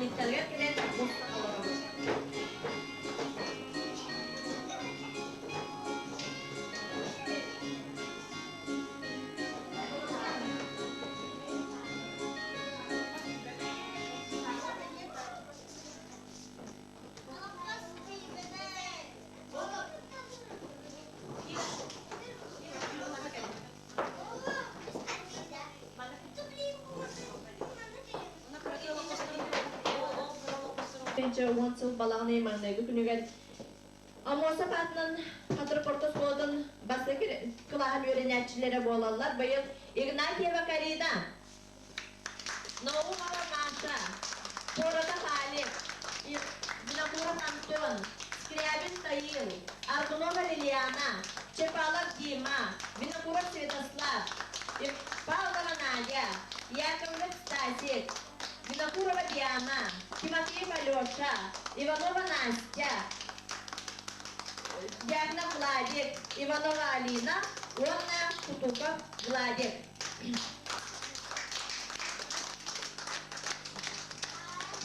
бырааһынньыктарыгар кэлэн мустан олоробут. 10 сыл балаҕан ыйын маҥнайгы күнүгэр Аммосов аатынан Хатырык орто оскуолатын бастакы кылааһын үөрэнээччилэрэ буолаллар. Быйыл Игнатьева Карина, Наумова Маша, Коротов Алик, Винокуров Антон, Скрябин Таил, Аргунова Лилиана, Чепалов Дима, Винокуров Святослав, Павлова Надя, Яковлев Стасик, Винокурова Диана, Тимофеев Алеша, Иванова Настя, Дьяконов Владик, Иванова Алина уонна Кутуков Владик.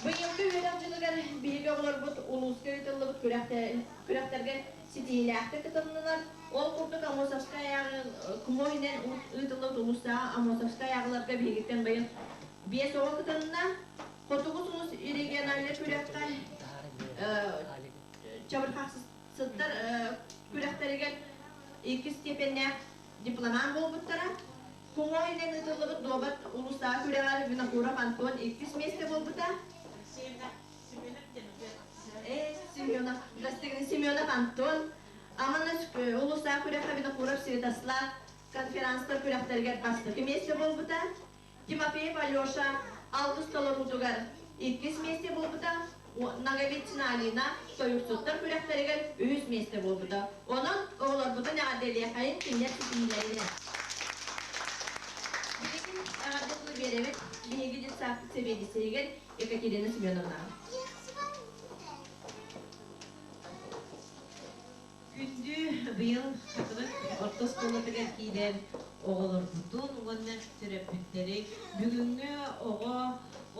Быйылгы үөрэх дьылыгар биһиги оҕолорбут улууска ыытыллыбыт күрэхтэргэ ситиһиилээхтик кытыннылар. Ол курдук Аммосовскай КМО иһинэн ыытыллыбыт улуустааҕы Аммосовскай ааҕыыларга биһигиттэн быйыл биэс оҕо кытынна. Хотугу сулус региональнай күрэххэ чабырҕахсыттар күрэхтэригэр иккис степеннээх дипломант буолбуттара. Куҥо иһинэн ыытыллыбыт дуобат улуустааҕы күрэҕэр Винокуров Антон иккис миэстэ буолбута. Семенов, Семенов Антон, Аман улуустааҕы күрэххэ Винокуров Святослав конференцтар күрэхтэригэр бастакы миэстэ буолбута. Тимофеев Алеша алгыс толоруутугар иккис миэстэ буолбута. Ноговицына Алина тойуксуттар күрэхтэригэр үһүс миэстэ буолбута. Онон оҕолорбутун эҕэрдэлиэхэйин кинилэр ситиһиилэринэн. Билигин эҕэрдэ тылы биэрэбит биһиги детсадпыт сэбиэдиссэйигэр Екатерина Семеновнаҕа. Күндү быйыл Хатырык орто оскуолатыгар киирэр оҕолорбутун уонна төрөппүттэри бүгүҥҥү оҕо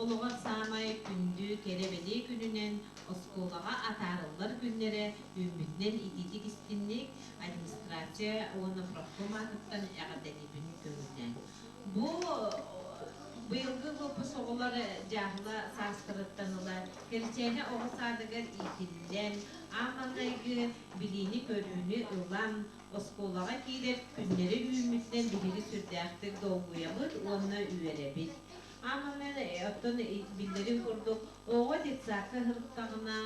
олоҕор саамай күндү кэрэ-бэлиэ күнүнэн оскуолаҕа атаарыллар күннэрэ үүммүтүнэн итиитик истинник администрация уонна профком аатыттан эҕэрдэлиибин көҥүллээн. Бу быйылгы выпуск оҕолор дьааһыла саастарыттан ыла Кэрчээнэ оҕо саадыгар иитиллэн, Аан маҥнайгы билиини-көрүүнү ылан, оскуолаҕа киирэр күннэри үүммүтүнэн биһиги сүрдээхтик долгуйабыт уонна үөрэбит. Аан маҥнай оттон биллэрин курдук, оҕо детсадка сырыттаҕына,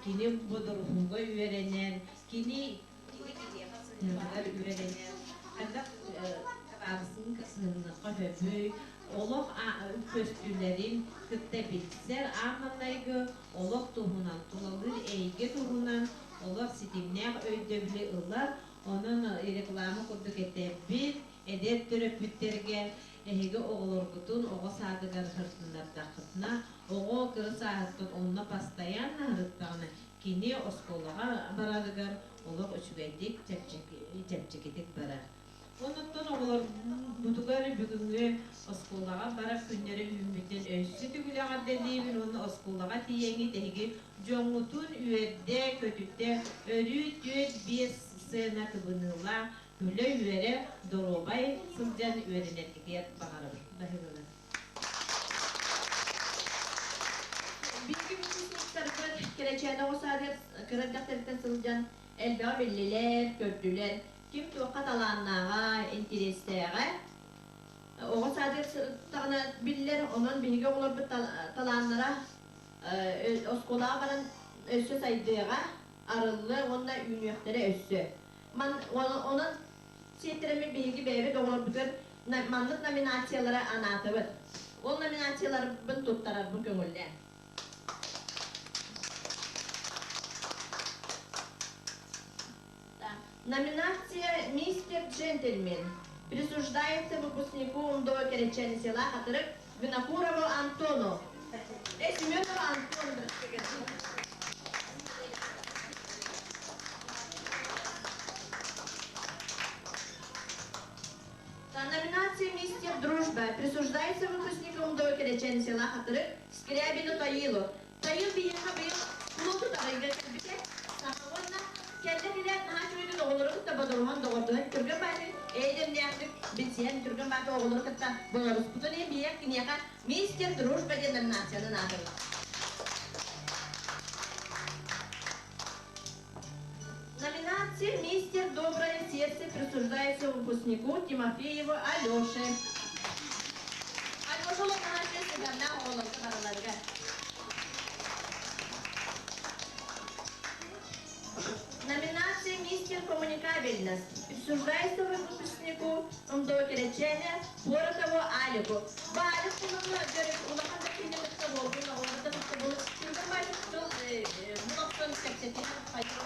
кини бодоруһууга үөрэнэр, кини кини киһиэхэ сыһыаныгар үөрэнэр, хайдах табаарысын сыһыанныахха сөбүй, олох көстүүлэрин кытта билсэр, аан маҥнайгы олох туһунан, тулалыыр эйгэ туһунан олох ситимнээх өйдөбүлү ылар, онон реклама курдук этэбит, эдэр төрөппүттэргэ эһиги оҕолоргутун оҕо саадыгар сырытыннардаххытына, оҕо кыра сааһыттан онно постоянно сырыттаҕына, кини оскуолаҕа барарыгар олох үчүгэйдик, чэпчэкитик барар. Оннуттан оҕолорбутугар бүгүҥҥү оскуолаҕа барар күннэрэ үүммүтүн өссө төгүл эҕэрдэлиибин уонна оскуолаҕа тиийэҥҥит эһиги дьоҥҥутун үөрдэ, көтүтэ, өрүү түөрт-биэс сцена кыбыныылаах, күлэ-үөрэ, доруобай сылдьан үөрэнэргитигэр баҕарабын. Баһыыбалар. Биһиги выпускниктарбыт Кэрэчээнэ оҕо саадыгар кыра эрдэхтэриттэн сылдьан элбэҕи биллилэр, көрдүлэр. Ким туохха талааннааҕа, интириэстээҕэ оҕо саадыгар сырыттаҕына биллэр, онон биһиги оҕолорбут талааннара оскуолаҕа баран өссө сайдыаҕа, арыллыа уонна үүнүөхтэрэ өссө. Онон сиэттэрэммит биһиги бэйэбит оҕолорбутугар маннык номинациялары анаатыбыт. Ол номинацияларбын туттарарбын көҥүллээн. Номинация «Мистер Джентльмен» присуждается выпускнику УМДО Кэрэчээн села Хатырык Винокурову Антону. Семенову Антону. Номинация «Мистер Дружба» присуждается выпускнику УМДО Кэрэчээн села Номинациялаах Хатырык, Скрябину Таилу. Таил биһиэхэ быйыл кулун тутар ыйга кэлбитэ. Саха уонна кэллэ кэлээт наһаа үчүгэйдик оҕолору кытта бодоруһан, доҕордоһон түргэн баайдык, эйэ-дэмнээхтик билсиһэн түргэн баайдык оҕолору кытта бодоруспутун иһин биһиэх киниэхэ «Мистер Дружба» диэн номинацияны анаатыбыт. Номинация «Мистер Доброе сердце» присуждается выпускнику Тимофееву Алёше. Алёша Луканашев сыһыаннаах оҕолорго барыларыгар. Номинация «Мистер Коммуникабельность» присуждается выпускнику МДО Кэрэчээнэ Поротову Алику. Баалык тылыны көрүк улахан да киһини кытта буолбун, оҕолору да кытта буолун. Түргэн баайдык тыл булахтан кэпсэтиһэн хайдах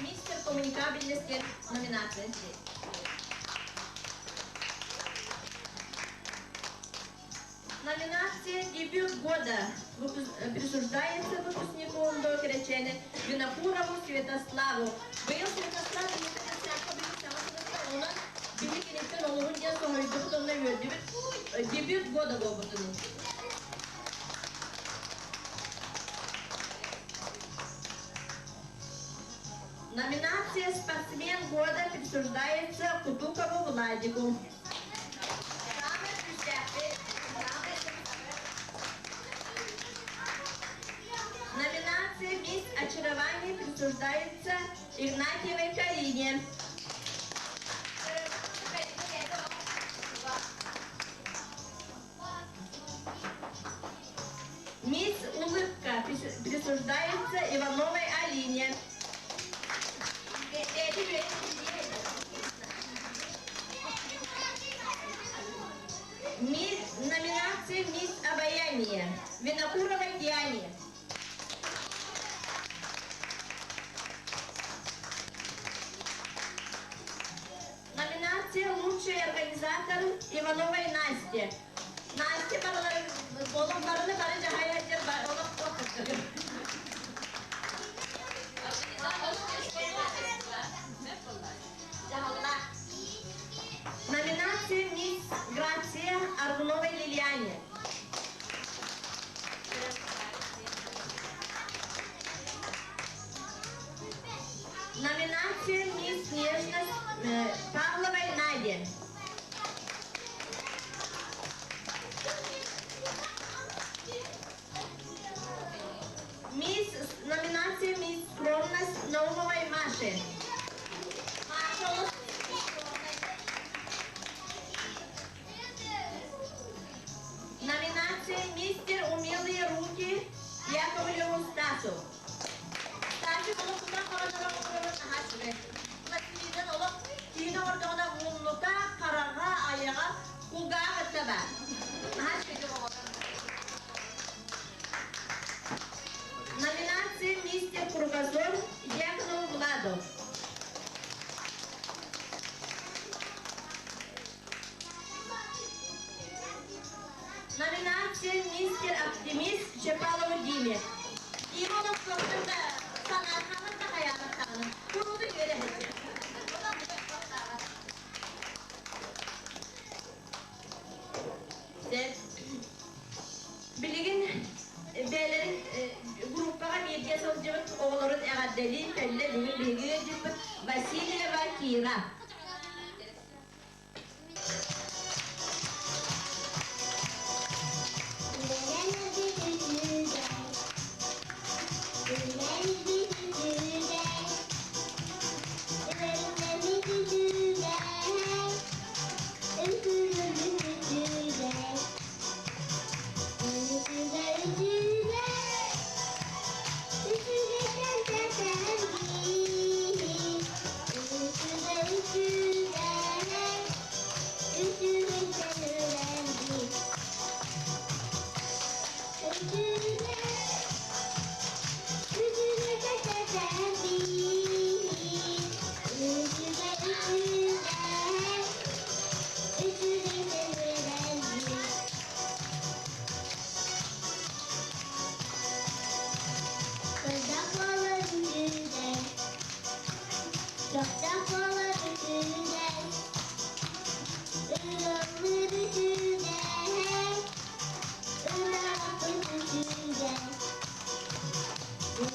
Мистер Коммуникабельность диэн номинация. Номинация «Дебют года» присуждается выпускнику МДО Кэрэчээнэ Винокурову Святославу. Быйыл Святослав онон биһи киниттэн олуһун диэн соһуйдубут, онно үөрдүбүт. Дебют года буолбутун. Номинация «Спортсмен года» присуждается Кутукову Владику. Самый күүстээхпит, Номинация «Мисс Очарование» присуждается Игнатьевой Карине. Мисс Улыбка присуждается Ивановой Алине. Мисс номинация «Мисс Обаяние» Винокуровой Диане. Номинация «Лучший организатор» Ивановой Насте. Настя барыларын олох барыны бары дьаһайар олох туох. Дьаһалла. Номинация «Мисс Грация» Аргуновой Лилиане. Номинация «Мисс Нежность» Павловой Наде. Мисс номинация «Мисс Скромность» Наумовой Маши. Маша олус Номинация «Мистер Умелые руки» Яковлеву Стасу. Стасик олох кутан хоронорон наһаа үчүгэй. Пластилинын олох киин оҥордоҕуна муннута, хараҕа, айаҕа, кулгааҕа кытта баар. Наһаа үчүгэй оҕолор. Номинация «Мистер Кругозор» Дьяконову Владу. Номинация «Мистер Оптимист» Чепалову Диме. Дима олох көхтүм да санаархаммыт да хайаабат даҕаны. Куруутун үөрэ сылдьар. Билигин бэйэлэрин группаҕа бииргэ сылдьыбыт оҕолорун эҕэрдэлиин кэллэ бүгүн биһиги ыалдьыппыт Васильева Кира.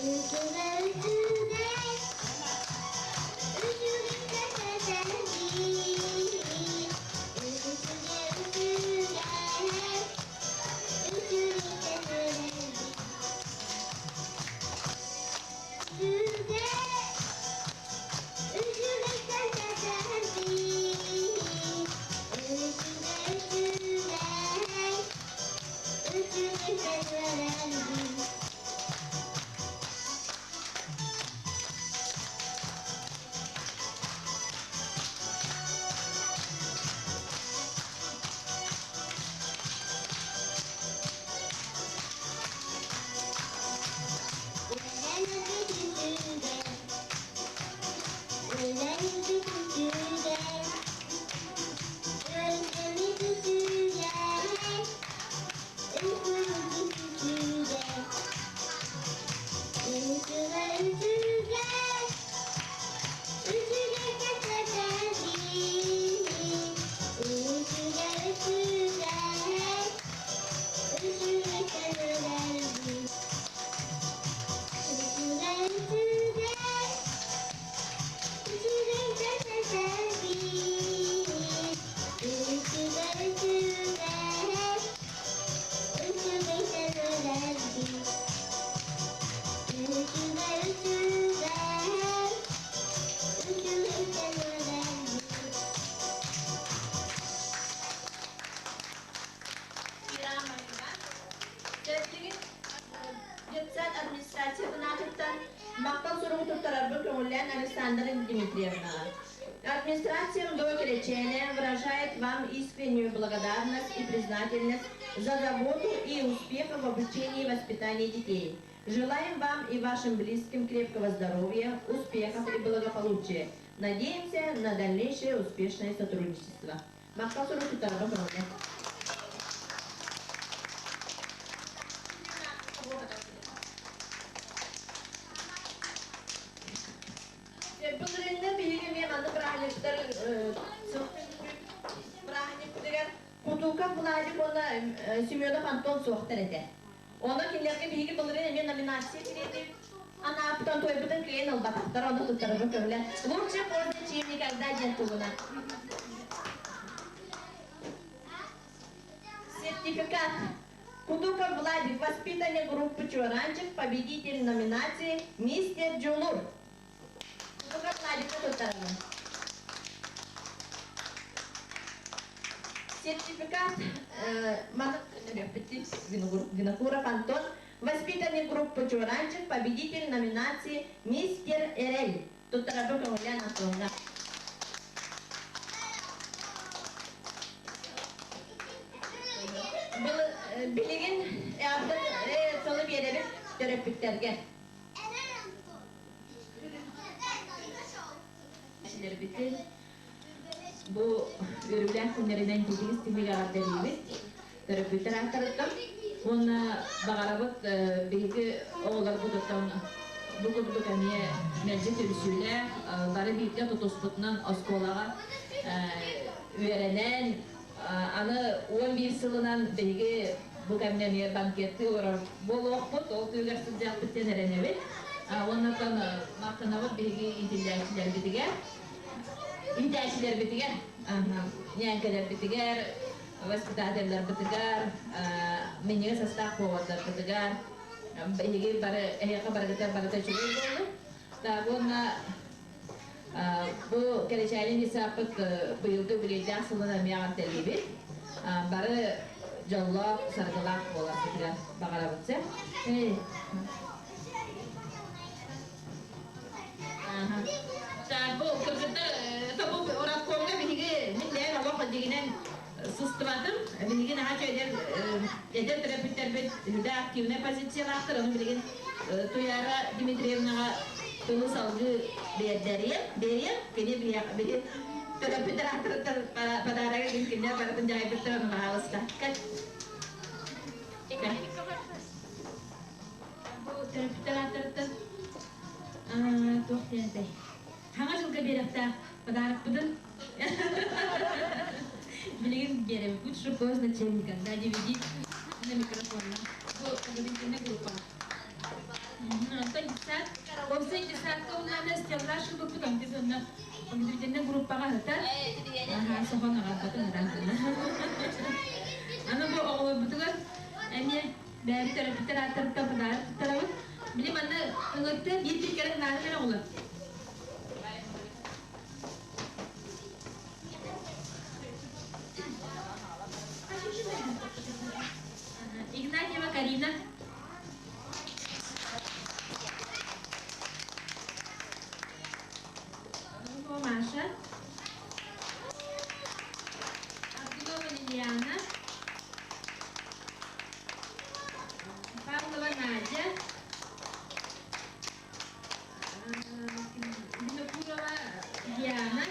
Үчүгэй, үчүгэй, үчүгэй кэпсэтэрбит. Үчүгэй, үчүгэй, үчүгэй кэпсэтэрбит. Үчүгэй, үчүгэй кэпсэтэрбит. Үчүгэй, үчүгэй, үчүгэй кэпсэтэрбит. Детсад администрациятын аатыттан махтал суругу туттарарбын көҥүллээн Александра Дмитриевнаҕа. Администрация МГУ Кэрэчээнэ выражает вам искреннюю благодарность и признательность за заботу и успехи в обучении и воспитании детей. Желаем вам и вашим близким крепкого здоровья, успехов и благополучия. Надеемся на дальнейшее успешное сотрудничество. Махтал суругу туттарарбын көҥүллээн. Былырыынна биһиги эмиэ маннык бырааһынньыктар бырааһынньыкпытыгар Кутуков Владик уонна Семенов Антон суохтар этэ. Онон кинилэргэ биһиги былырыын эмиэ номинация кириэтик анаабытан туойбутун кыайан ылбатахтар, ону туттарарга көҥүлэ. Лучше поздно, чем никогда диэн туһунан. Сертификат. Кутуков Владик, воспитанник группы «Чуоранчик», победитель номинации «Мистер Джулур». Кутуков Владикка туттарабын. Сертификат Винокуров Антон, воспитанник группы «Чуоранчик», победитель номинации «Мистер Эрель». Туттарабын көҥүллээн Антоҥҥа. Билигин сылы биэрэбит төрөппүттэргэ. Кишилэрбитин бу үөрүүлээх күннэринэн тиһигис тиһик эҕэрдэлиибит. Төрөппүттэр ааттарыттан уонна баҕарабыт биһиги оҕолорбутуттан бу курдук эмиэ мэлдьи түмсүүлээх, бары бииргэ тутуспутунан оскуолаҕа үөрэнэн, аны 11 сылынан биһиги бу кэмҥэ эмиэ банкеттыы олорор буолуохпут, ол тыыгар сылдьыахпыт диэн эрэнэбит. Уоннаттан махтанабыт биһиги иитиллээччилэрбитигэр, иитээччилэрбитигэр, ньээҥкэлэрбитигэр, воспитателларбытыгар, минньигэс астаах повардарбытыгар, биһиги бары эһиэхэ барыгытар барыта үчүгэй буоллун. Так уонна бу Кэрэчээнин Исааппыт быйылгы үбүлүөйдээх сылын эмиэ эҕэрдэлиибит. Бары дьоллоох, саргылаах буоларбытыгар баҕарабыт. Бу кыргыттар бу ураткомҥа биһиги мин бэйэм олох дьигинэн сыстыбатым. Билигин аха эдэр эдэр төрөппүттэрбит үдэ активнай позициялаахтар. Ону билигин Туяра Дмитриевнаҕа тылы салгыы биэрдэриэм, биэриэм. Кини биһи төрөппүттэр ааттарыттан подарогы кинилэр барытын дьаһайбыттар, ону баһаалыста. Бу төрөппүттэр ааттарыттан туох диэн этэй? Хаҥа дьылга биэрэхтээх подарокпытын билигин биэрэбит. Лучше поздно, чем никогда. DVD на микрофонна. Бу группа. Антон. Детсадка улаана стеллаж ылбыппыт онтубут онно компьютернай группаҕа ыһытар. Аһаа, сохон аҕалбатын ыраатына. Аны бу оҕолорбутугар эмиэ бэйэбит төрөппүттэр ааттарыттан подарок туттарабыт. Били манна ыҥыртыы биир-биир кэлэн наада эрэ оҕолор. Игнатьева Карина. Маша. Абдулова Лилиана. Павлова Надя. Винокурова Диана.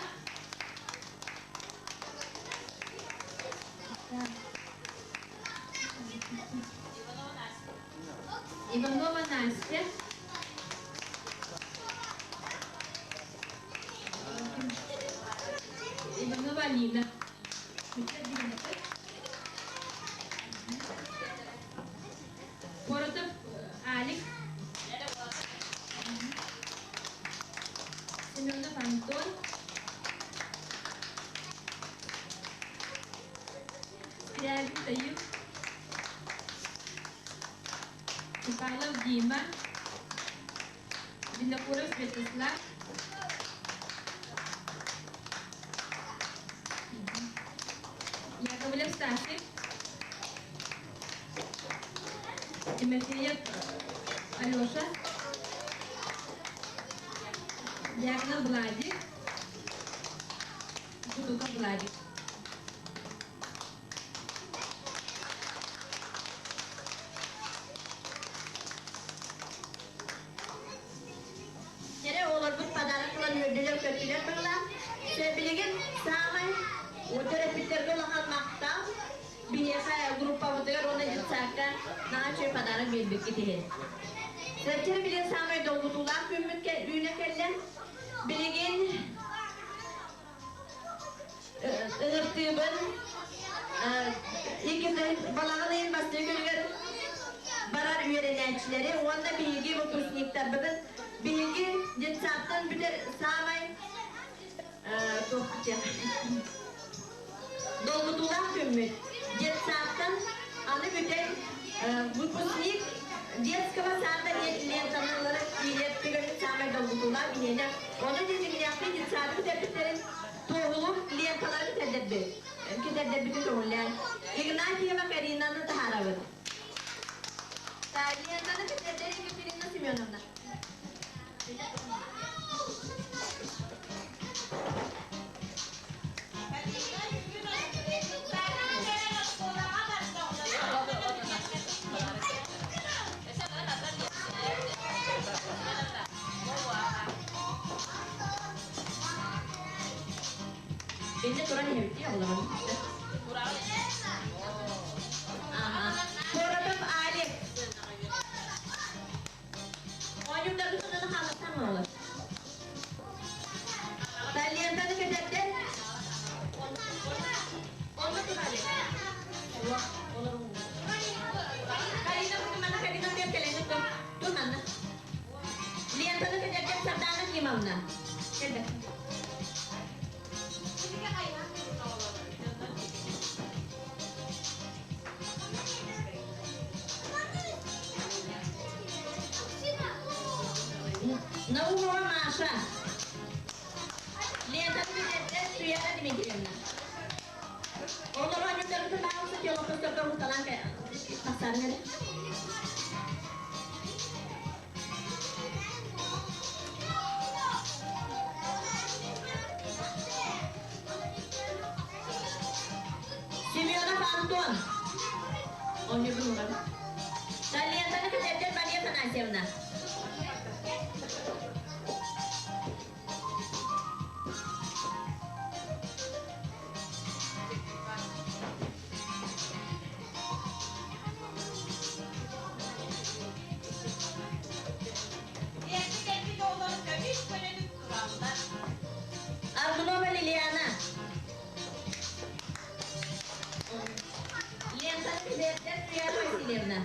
Иванова Настя. Иванова Алина. Коротов Алик. Семенов Антон. Скрябин Таюк. Михайлов Дима. Винокуров Святослав. Яковлев Стасик. Тимофеев Алеша. Дьяконов Владик. Кутуков Владик. Кэрэ оҕолорбут подарок ылан үөрдүлэр-көттүлэр быһыылаах. Билигин саамай төрөппүттэргэ улахан махтал. Биһиэхэ группабытыгар уонна детсадка наһаа үчүгэй подарок биэрбиккит иһин. Сэрчэр билигин саамай долгутуулаах күммүт үүнэ кэллэ. Билигин ыҥыртыыбын икки балаҕан ыйын бастакы күнүгэр барар үөрэнээччилэри уонна биһиги выпускниктарбытын биһиги детсадтан бүтэр саамай долгутуулаах күммүт детсадтан аны бүтэр выпускник детского сада диэн ленталары киирэр түгэнин саамай долгутуулаах биһиэнэ ону дьиҥнээхтик детсады бүтэрбиттэрин туоһулуур ленталары кэтэрдэрбит кэтэрдэрбитин көҥүллээн Игнатьева Каринаны таһаарабыт. Лентаны кэтэрдэр Екатерина Семеновна. Бенде туран иһэбит оҕолорум. Коротов Алик. Оонньуурдаргытын хааллахтан оҕолор. Лентаны кэтэрдэн. Онно тур Алик. Карина, манна Карина диэн кэлэҥҥит тур. Тур манна. Лентаны кэтэрдэн Сардаана Кимовна. Кэлбэт. Наумова Маша. Лентаны кэтэрдэн Туяра Дмитриевна. Олор оонньуурдаргытын баҕалса телопостарга уһуталаан тахсарын эрэ. Семенов Антон. Оонньуургун уурабын. Лентаны кэтэрдэр Мария Афанасьевна. Аргунова Лилиана. Лентаны кэтэрдэр Туяра Васильевна.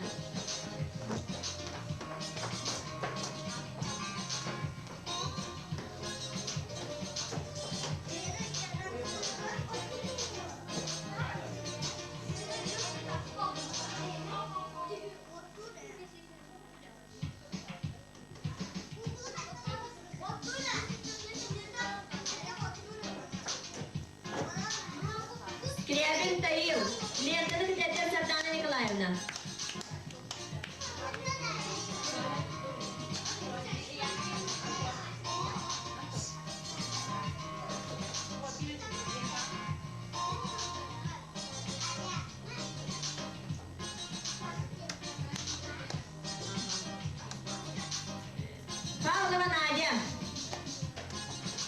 Надя.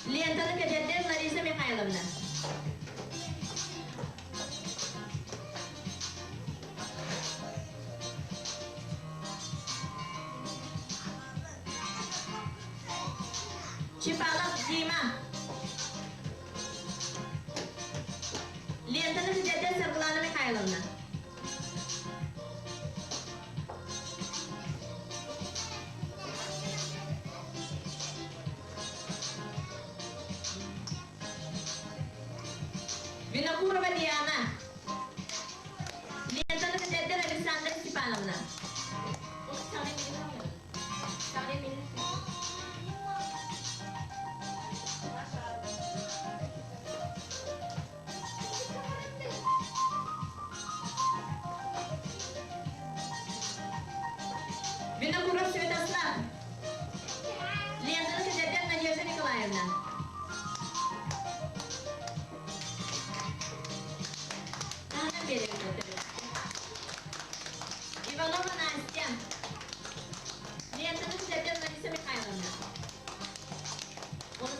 Лентаны кэтэрдэр Лариса Михайловна. Чепалов Дима. Лентаны кэтэрдэр Саргылана Михайловна. Винокурова Диана. Лентаны кэтэрдэр Александра Степановна. Винокуров Святослав. Лентаны кэтэрдэр Надежда Николаевна. Таһынан биэрэбит. Иванова Настя. Лентаны кэтэрдэр Лариса Михайловна. Оны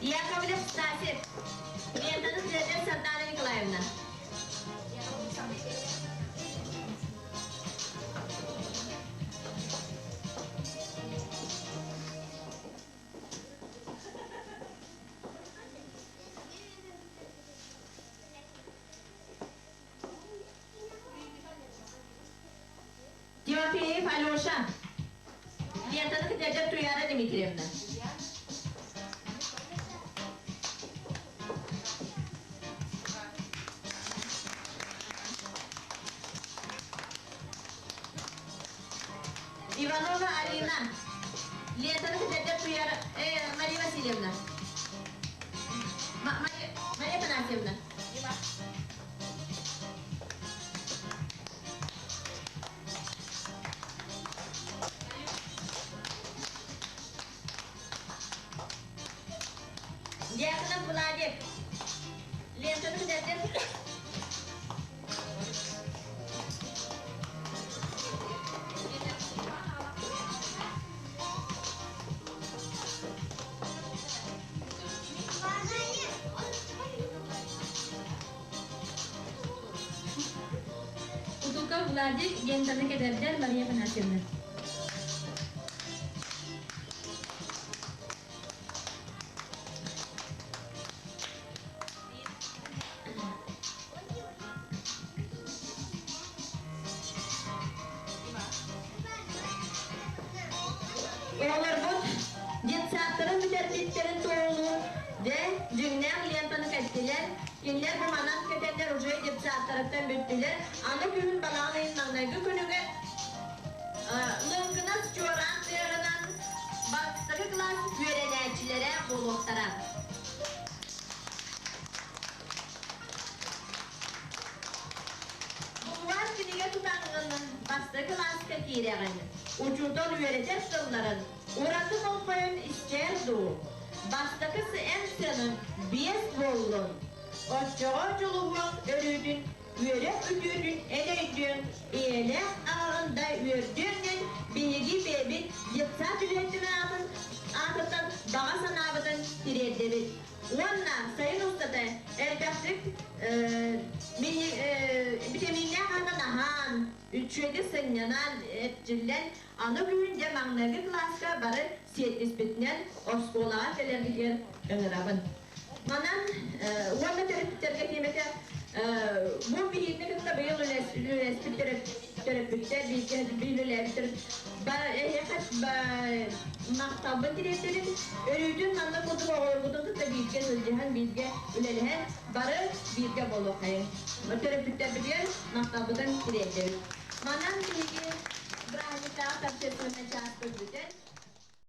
Яковлев Стасик. Лентаны кэтэрдэр Сардана Николаевна. Тимофеев Алеша. Лентаны кэтэрдэр Туяра Дмитриевна. Иванова Арина. Лентаны кэтэрдэр Туяра, Мария Васильевна. Мария Афанасьевна. Дьяконов Владик. Лентаны кэтэрдэр Кутуков Владик, лентаны кэтэрдэр Мария Афанасьевна. Оҕолорбут детсадтарын бүтэрбиттэрин туоһулуур дьэ дьиҥнээх лентаны кэттилэр. Кинилэр бу манан кэтэннэр уже детсадтарыттан бүттүлэр. Аны күһүн балаҕан ыйын маҥнайгы күнүгэр лыҥкынас чуораан тыаһынан бастакы кылаас үөрэнээччилэрэ буолуохтара. Букубаар кинигэ тутаҥҥын бастакы кылааска киирэҕин, учуутал үөрэтэр тылларын ураты болҕойон истээр дуу, бастакы эн сыанын 5 буоллун, оччоҕо дьулуһуох өрүүтүн үөрэх үтүөтүн эн өйдүөҥ, ийэлээх аҕаҕын да үөрдүөҥ диэн биһиги бэйэбит детсад үлэһитин аатын аатыттан баҕа санаабытын тириэрдэбит. Уонна сайын устата элбэхтик битэмииннээх аһынан аһаан, үчүгэйдик сынньанан, эрчиллэн, аны күһүн дьэ маҥнайгы кылааска бары сиэттиспитинэн оскуолаҕа кэлэргитигэр ыҥырабын. Манан уонна төрөппүттэргэ тиэмэтэ бу биһигини кытта быйыл үлэлэспит төрөппүттэр, бииргэ үлэлээбит эһиэхэ махталбын тириэрдэбин. Өрүүтүн манна курдук оҕолорбутун кытта бииргэ сылдьыһан, бииргэ үлэлэһэн, бары бииргэ буолуоххайыҥ. Төрөппүттэрбитигэр махталбытын тириэрдэбит. Манан биһиги бырааһынньыктааҕы торжественнай чааспыт бүтэн,